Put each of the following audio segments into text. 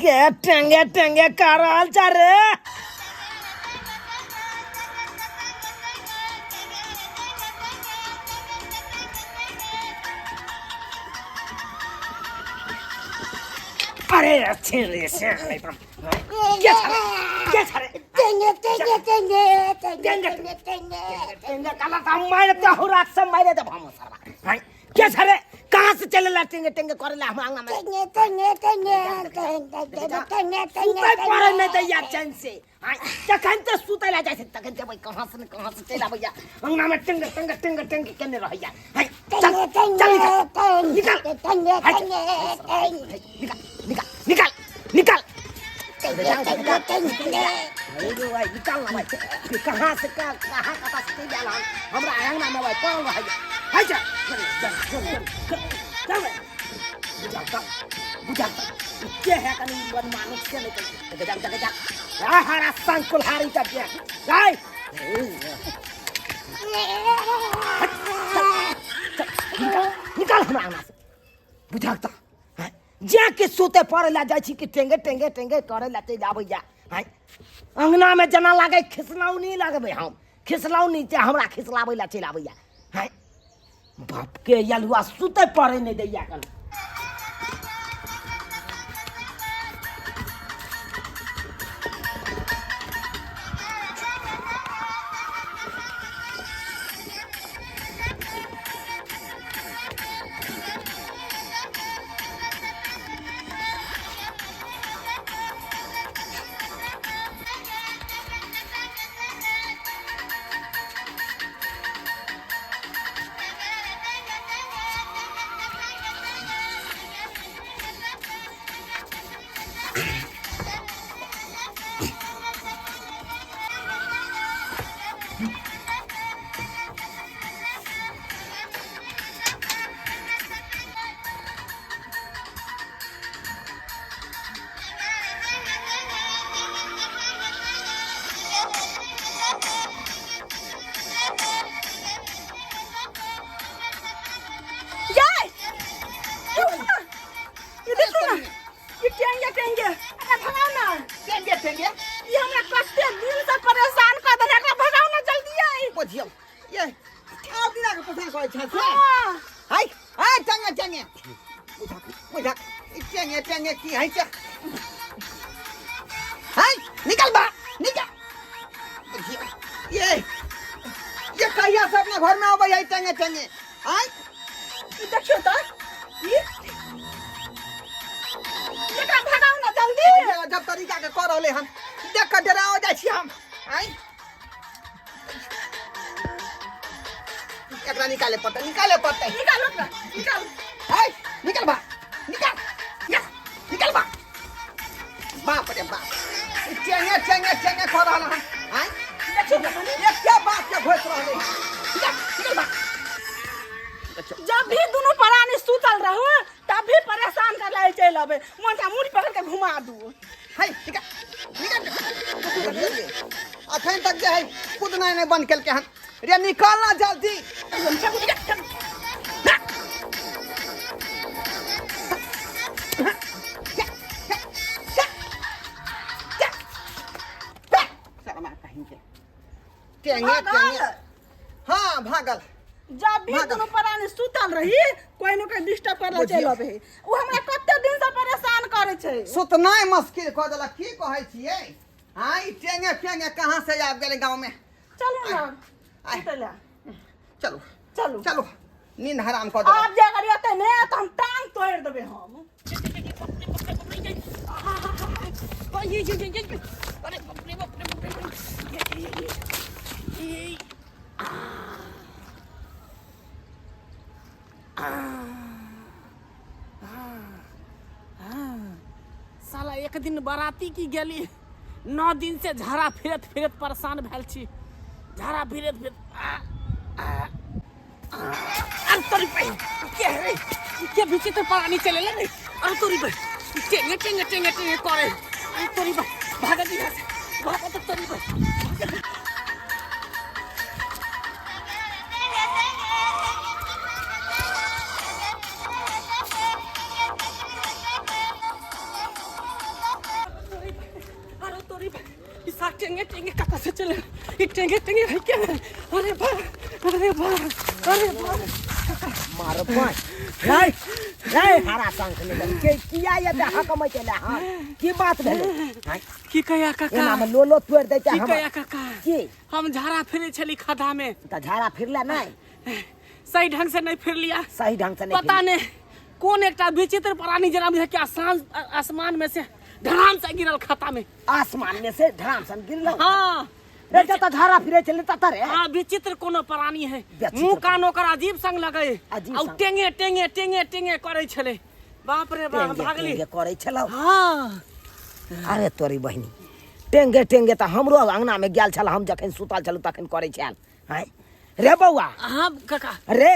के टेंगे टेंगे कर रहल छ रे अरे अच्छे रे से के छ रे के छ रे टेंगे टेंगे टेंगे टेंगे टेंगे टेंगे टेंगे काला त मारे त हो रात से मारे त हम सरवा हैं के छ रे कहाँ से चलेला टेंगे टेंगे करेला हम आंगना में टेंगे टेंगे टेंगे टेंगे टेंगे सुतै पड़े नहीं दैया चैन से हैं जखन ते सुतै ला जाइ छै तखन ते भाई कहाँ से न कहाँ से चलि आबैया अंगना में टेंगे टेंगे टेंगे टेंगे केने रहैया हैं चल चल निकल निकल टेंगे हट। टेंगे टेंगे निकल निकल निकल निकल टेंगे टेंगे अरे भाई निकाल ना भाई कि कहाँ से का कहाँ कहाँ से चलि आयल हन हमरा अंगना में भाई पड़ल रहैया है चल चल चल चल चल चल भाई बुझा त बुझा त के है कनी बदमानुष के नहीं कहीं जा जा जा आ हरा संग कुल्हाड़ी का के जाय निकाल निकाल हमरा अंगना से बुझा त हैं जा के सुते पड़े ला जाइ छी कि टेंगे टेंगे टेंगे करे ला चलि आबैया हैं अंगना में जेना लागै खिसलौनी लगबै हम खिसलौनी ते हमरा खिसलाबै ला चलि आबैया हैं बाप के यलुआ सुते पड़े नहीं दैया कन जाय ये देखो ना ये टेंगे टेंगे अरे भगाओ ना टेंगे टेंगे ये हमरा कते दिन से परेशान कर देने एकरा भगाओ ना जल्दी आई बुझियौ ये आब दिना के परेशान करै छै से हाँ हाय हाय टेंगे टेंगे बुझा बुझा ई टेंगे टेंगे की है छै हाय निकल बा निकल बुझियौ ये कहिया से अपना घर में आबै है टेंगे टेंगे आय ई देखियो त ई एकरा भगाओ ना जल्दी ये अजब तरीका के कर रहले हन देख के डरा हो जाइ छी हम आय एकरा निकाले पड़तै निकाले पड़तै निकालो एकरा निकालो हाय निकल बा निकल निकल निकल बा बाप रे बाप ई चेंगे चेंगे चेंगे कर रहल हन आय देखियो त कनी। एक बात के घोष रहले हन निकल निकल बा जब भी दुनू प्राणी सुतल रहू तब भी परेशान कर ले चलि अबै मन तऽ मुड़ी पकड़ के घुमा दू हाय निकल निकल अखन तक जे है कुदनाइ नहि बंद केलकै हन रे निकल ना जल्दी शर्मा कहीं के टेंगे टेंगे हाँ भागल जब भी भागल। दुनू प्राणी सुतल रही कोई न कोई डिस्टर्ब कर चलि बुझियौ। अबै ओ हमरा कते दिन से परेशान करै छै सुतनाइ मुश्किल कऽ देलक की कहै छियै हाँ ई टेंगे पेंगे कहाँ से आबि गेलै गाँव में चलू ना आइ। सुतै लए चलू चलू चलू नींद हराम कऽ देलक आब जे अगर एतै ने तऽ हम टांग तोड़ि देबै हम अरे बाप रे बाप रे बाप रे साला एक दिन बराती की गेली 9 दिन से झाड़ा फिरत फिरत परेशान भेल छी झाड़ा फिरत फिरत आ, आ, आ, अरे तोरी पे के रे ई के विचित्र प्राणी चले रे अरे तोरी पे टेंगे टेंगे टेंगे टेंगे करे अरे तोरी पे भागत यहाँ से भागत तोरी पे भागत। टेंगे टेंगे कतऽ से चले ई टेंगे टेंगे है के अरे बा अरे बा अरे बा मार पाय रे रे हरा शंख निकल के किया ये ते हकमै के ले हां की बात भेलै हैं? की कहिया काका एना में लोलो तोड़ दैते की हम कहिया काका की हम झाड़ा फिरे छली खदा में त झाड़ा फिरला नहीं सही ढंग से नहीं फिर लिया सही ढंग से नहीं पता नहीं कौन एकटा विचित्र प्राणी जेना बुझाय कि आसान आसमान में से धड़ाम से गिरल खाता में आसमान में से धड़ाम सन गिरल हाँ रे जत झाड़ा फिरे चले तत रे हाँ विचित्र कोनो प्राणी है विचित्र मुंह कान ओकर अजीब संग लगे अजीब और संग। टेंगे टेंगे टेंगे टेंगे करे छले बाप रे बाप टेंगे भागली टेंगे करै छलौ हाँ अरे तोरी बहिनी टेंगे टेंगे तऽ हमरो अंगना में गेल छल हम जखन सुतल छलहुँ तखन करै छल आँय रे बौआ हाँ काका रे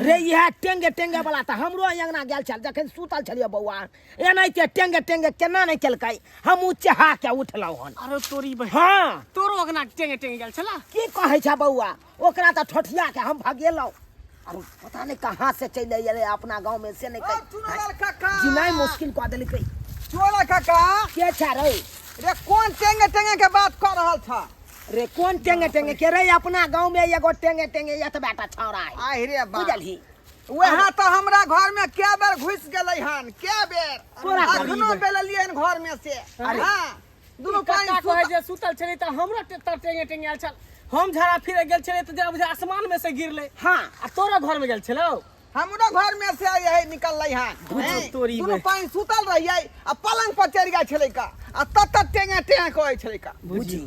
रे इएह टेंगे टेंगे वाला तऽ हमरो अंगना गेल छल जखन सुतल छलियै बौआ एनाहिते टेंगे टेंगे केना नहि केलकै हमहूँ चहा के उठलहुँ हन अरे तोरी बहिन हाँ तोरो अंगना टेंगे टेंगे गेल छला की कहै छ बौआ ओकरा तऽ ठोठिया के हम भगेलहुँ आब पता नहि कहाँ से चलि अयलै अपना गाँव में से नहि ओ चुनलाल काका जीनाइ मुश्किल कऽ देलकै चोला काका के छै रे रे कोन टेंगे टेंगे के बात कर रहल छ रे कोन टेंगे टेंगे के रे अपना गाँव में एगो टेंगे टेंगे एतबे टा छौड़ा है आहि रे बाप बुझलही वहाँ तो हमरा घर में कै बेर घुस गेलै हन कै बेर तोरा घर अखनो बेललियै हन घर में से हाँ दुनू पानि काका कहै जे सुतल छलै तऽ हमरो तर टेंगे टेंगे आयल छल हम झाड़ा फिरे गेल छलै तऽ जेना बुझाय आसमान में से गिरलै हाँ आ तोरा घर में गेल छलौ हमरो घर में से यही निकललै हन बुझू तोरी दुनू में। पानि सुतल रहियै आ पलंग पर चढ़ि गेल छलै का आ तत तत टेंगे टेंगे कहै छलै का बुझी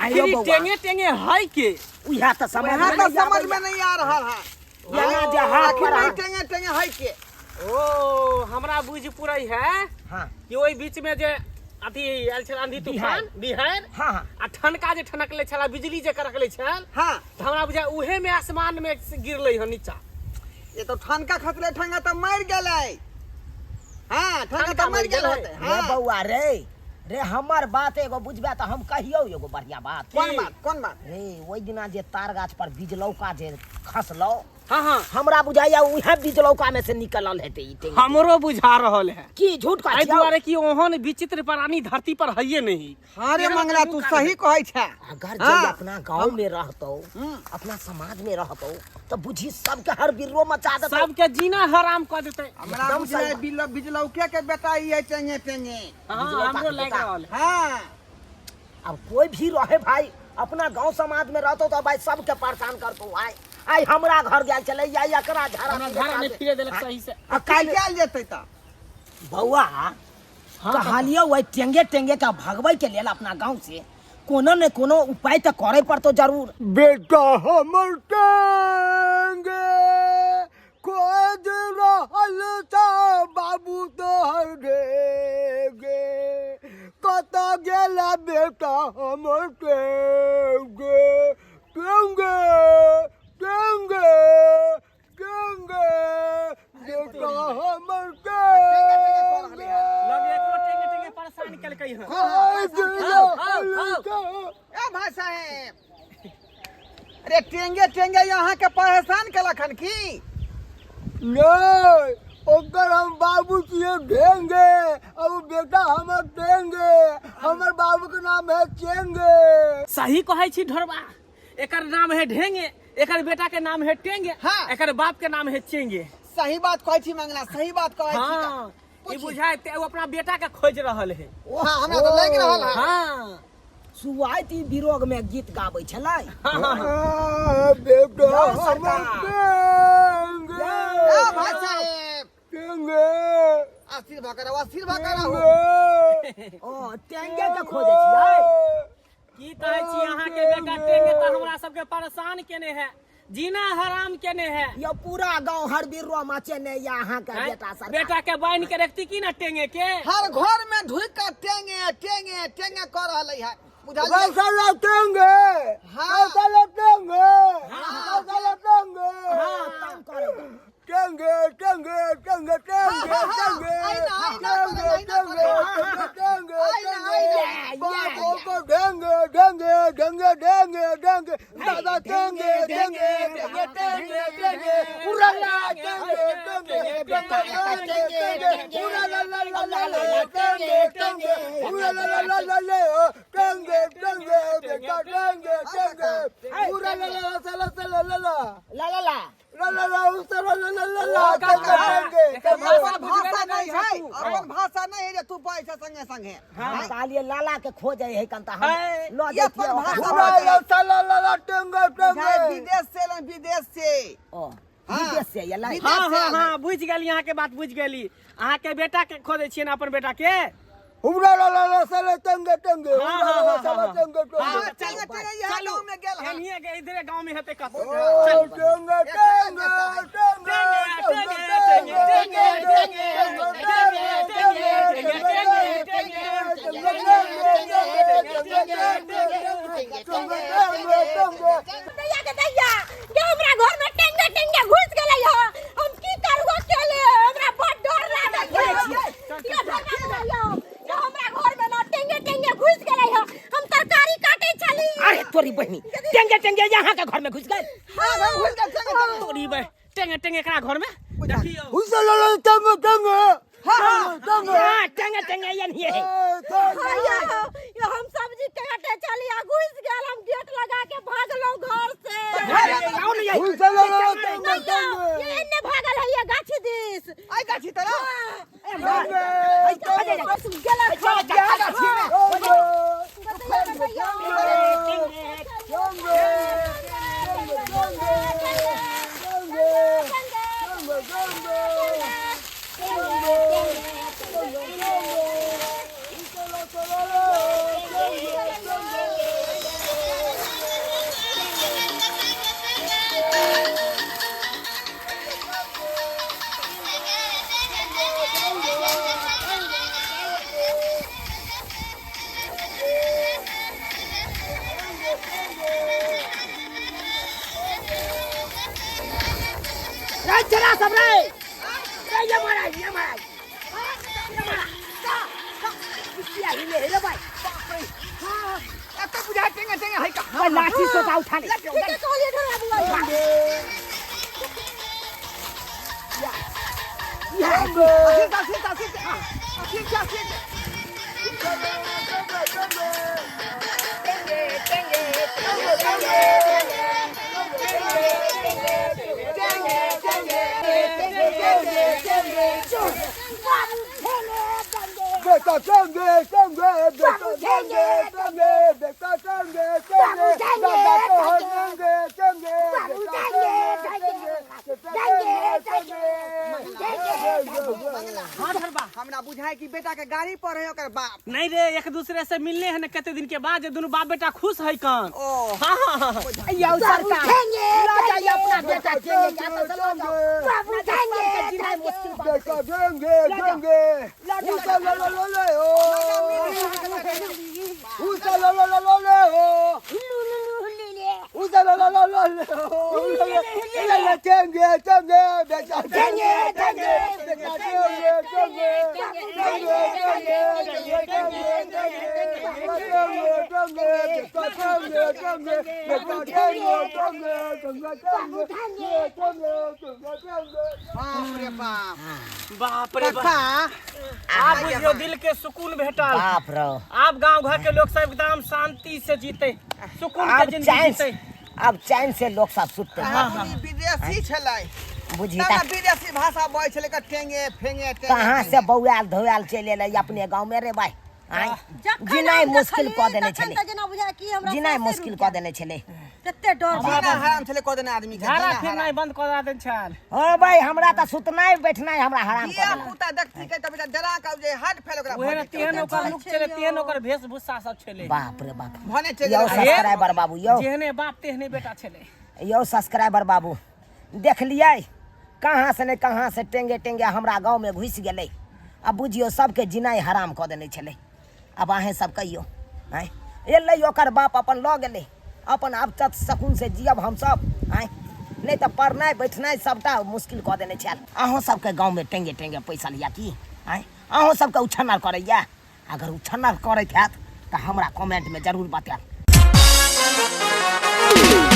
आइयो आखिर ई बौआ टेंगे टेंगे है के उएह तऽ समझ वहाँ में तो नहि समझ आबैया। में नहीं आ रहा है एना जे हाथ आखिर पर में हाथ टेंगे टेंगे है के ओ हमरा बुझ पुरै है हाँ कि ओहि बीच में जे अथी आयल छल आंधी तूफान बिहार हाँ हाँ आ ठनका जे ठनकले छल आ बिजली जे करकले छल हाँ तऽ हमरा बुझाय उहे में आसमान में से गिरलै हन नीचा ये तो ठनका खसले ठनका तो मर गेलै हाँ ठनका ठनका तो मर मरि गेल गेलै। होतै रे हाँ बौआ रे रे हमर बात एगो बुझबे तऽ हम कहियौ एगो बढ़िया बात कोन बात कोन बात रे ओहि दिना जे तार गाछ पर बिजलौका जे खसलौ हाँ हाँ हमरा बुझाइया उहे बिजलौका में से निकलल हेतै ई टेंगी। हमरो बुझा रहल है की झूठ कहै एहि छियौ? दुआरे कि ओहन विचित्र प्राणी धरती पर हइये नहीं हाँ रे मंगला तू सही कहै छै अगर जे हाँ। अपना गांव में रहतौ अपना समाज में रहतौ तऽ बुझी सबके हर बिर्रो मचा देतौ सबके जीना हराम कऽ देतै हमरा एकदम बुझाइ सही। बिल बिजलौके के बेटा ई है टेंगे टेंगे हाँ बिजलौका हमरो के लागि बेटा। रहल है हाँ अब कोई भी रहे भाई अपना गांव समाज में रहतो तो भाई सबके परेशान करतो भाई आई हमरा घर गेल छलै या एकरा झाड़ा हमरा झाड़ा नहि फिरे देलक सही से आ काल्हि काल्हि कयल जेतै तऽ बौआ कहलियौ ओहि टेंगे टेंगे के भगबै के लेल अपना गांव से कोनो ने कोनो उपाय तऽ करे पड़तो जरूर बेटा हमर टेंगे खोज रहल छ बाबू तोहर गे कतऽ गेला बेटा हमर टेंगे टेंगे टेंगे टेंगे बेटा हमर टेंगे लगे एकरो टेंगे टेंगे परेशान केलकै हन खोज रहल छ ए भाई साहेब अरे टेंगे टेंगे यहाँ के परेशान केलक हन की नहीं ओकर हम बाबू छियै ढेंगे और उ बेटा हमर टेंगे हमर बाबू के नाम है चेंगे सही कहै छी ढोरबा एकर नाम है ढेंगे एकर बेटा के नाम है टेंगे हाँ। एकर बाप के नाम है चेंगे सही बात कहै छी मंगला सही बात कहै छी हाँ ई बुझाय ते ओ अपना बेटा के खोज रहल है हाँ हमरा तो लागि रहल है हाँ सुआइत विरोग में गीत गाबै छलै हाँ, बेटा जाओ हमर सरकार। टेंगे ए भाई साहेब टेंगे अस्थिर भऽ कऽ रहू अस्थिर भऽ कऽ रहू टेंगे ओ टेंगे के खोजै छियै की कहै छी अहाँ के बेटा टेंगे तऽ हमरा सबके परेशान केने है जीना हराम केने है यो पूरा गांव हर बिर्रो मचेने या अहाँ के हैं? बेटा सरकार बेटा के बांध के रखती की ना टेंगे के हर घर में ढुक कऽ टेंगे टेंगे टेंगे कऽ रहल है बुझलियै गौशाला टेंगे हाँ। गौशाला टेंगे गौशाला टेंगे हाँ तंग करेगा टेंगे टेंगे टेंगे टेंगे हाँ, हाँ, टेंगे आइना, आइना, टेंगे आइना, टेंगे आइना, टेंगे आइना, टेंगे आइना। बाप को ढेंगे ढेंगे ढेंगे ढेंगे ढेंगे टेंगे दादा टेंगे टेंगे टेंगे टेंगे टेंगे उरा ला टेंगे टेंगे टेंगे टेंगे टेंगे उरा ला ला ला ला ला टेंगे टेंगे उरा ला ला ला ला ला टेंगे टेंगे बेटा टेंगे टेंगे उरा ला ला ला ला ला ला ला ला ला ला ला ला ला उरा ला ला ला ला टेंगे टेंगे अपन भाषा नहीं है, अपन भाषा नहीं है जे तू पैसा संगे संगे। हम कहलिए लाला के खोजे है कंता हम है। लऽ ये अपन जैतियै ओकरा। भाषा उरा ला ला ला ला टेंगे बुझाय टेंगे विदेश से एलन, विदेश से। ओ हाँ। विदेश से एलै। विदेश हाँ से हाँ आयल है। हाँ, बुझि गेली अहाँके बात, बुझि गेली। अहाँके बेटा के खोजै छियै ने, अपन बेटा के? उरा ला ला ला ला टेंगे टेंगे हाँ, उरा हाँ, ला हाँ, ला हाँ। टेंगे टेंगे। हाँ, टेंगे टेंगे यहाँ चलू। गाँव में गेल हन। एनहिए के इधरे गाँव में हेतै कतौ। ओ टेंगे टेंगे टेंगे टेंगे टेंगे टेंगे टेंगे टेंगे टेंगे टेंगे टेंगे। दैया के दैया, ये हमरा घर में टेंगे टेंगे घुस गेलै ह। हम की करू अकेले? हमरा बड़ डर लागै है। ये धरना बुलाइयो। ये हमरा घर में ना टेंगे टेंगे घुस गेलै ह। हम तरकारी काटै छली। अरे तोरी बहिनी, टेंगे टेंगे यहाँ के घर में घुस गए। हाँ, हाँ, घुस गेल, टेंगे टेंगे। तोरी बे टेंगे टेंगे एकरा घर में देखियौ। उसा ला ला टेंगे टेंगे। हाँ, टेंगे। हाँ, टेंगे टेंगे ये नहीं है। हाँ, ये हम सब्जी काटे छली आ घुस गेल। हम गेट लगा के भागलौं घर से। आओ नहीं आई। उसा ला ला टेंगे नहीं, टेंगे ये एन्ने भागल है, ये गाछी दिस। आई गाछी तरफ। टेंगे गेल। यहाँ गाछी में। दैया के रे चला सब रे रे, ये मारा ये मारा ये मारा किया हिले रे भाई। एते बुझाय टेंगे टेंगे है का। भाई लाठी सोता उठा ले। ठीके कहलिए ढोरा बुआ। ठीक छै, ठीक छै, ठीक छै। ठीक छै, ठीक छै। बेटा टेंगे टेंगे बेटा टेंगे टेंगे बेटा टेंगे टेंगे दादा तो टेंगे टेंगे बेटा टेंगे टेंगे टेंगे। हाँ धरबा। हमरा बुझाय कि बेटा के गाड़ी पर है ओकर बाप। नहीं रे, एक दूसरे से मिलने है न कते दिन के बाद, जे दुनू बाप बेटा खुश है कन। ओ। हाँ हाँ हाँ। यो सरकार ला जाइए अपना बेटा टेंगे के हाथ से ला जाओ। बाबू टेंगे के जीना मुश्किल बात। बेटा टेंगे टेंगे उसा ला ला ला ला ओ उसा ला ला ला ला ला ओ उसा ला ला ला ला ला ओ ला ला टेंगे टेंगे बेटा टेंगे टेंगे बेटा टेंगे टेंगे टेंगे टेंगे टेंगे टेंगे टेंगे बेटा टेंगे टेंगे बेटा टेंगे टेंगे टेंगे टेंगे टेंगे टेंगे। बाप रे बाप। बाप रे बाप। काका आब बुझियौ दिल के सुकून भेटल। बाप रे। आब गांव घर के लोग सब एकदम शांति से जीते, सुकून के अब जिंदगी चैन जीते। अब चैन से लोग सब सुतते। ई विदेशी छलै। बुझी तब ता ने विदेशी भाषा बजै छलै क टेंगे फेंगे टेंगे। कहाँ से बौआल धोआल चलि एलै अपने गाँव में रे भाई? आँय, जखन जिनाइ हम मुश्किल देखलियै कऽ देने तखन छलै। तऽ जेना बुझाय कि हमरा जिनाइ साँसे मुश्किल रुकि कऽ गेल। देने छलै। कते डर जीना हराम छलै कऽ देने आदमी के। झाड़ा जीना फिरनाइ हराम। बंद कऽ देने छल। ओ भाई, हमरा तऽ सुतनाइ बैठनाइ हमरा हराम कऽ धिया देलक। पुता देखती के तऽ बेटा डरा कऽ जे हार्ट फेल ओकरा ओहे भऽ ने जेतै। तेहन ओकर लुक छलै, तेहन ओकर वेशभूषा सब छलै। बाप रे बाप। भने चलि यौ गेलै। सब्सक्राइबर बाबू यौ, जेहने बाप तेहने बेटा छलै। यौ सब्सक्राइबर बाबू, देखलियै कहाँ से ने कहाँ से टेंगे टेंगे हमरा गाँव में घुसि गेलै। आ बुझियौ सबके जिनाइ हराम कऽ देने छलै। आब अहें सब कहियौ, आँय, एलै ओकर बाप अपन लऽ गेलै अपन। आब तक सकून से जियब हमसब। आँय, नहि तऽ पढ़नाइ बैठनाइ सबटा मुश्किल कऽ देने छल। अहूँ सबके गाँव में टेंगे टेंगे पैसा लिया की? आँय, अहूँ सबके उछन्नर करैया? अगर उछन्नर करैत हैत तऽ हमरा कमेंट में जरूर बतायब। है।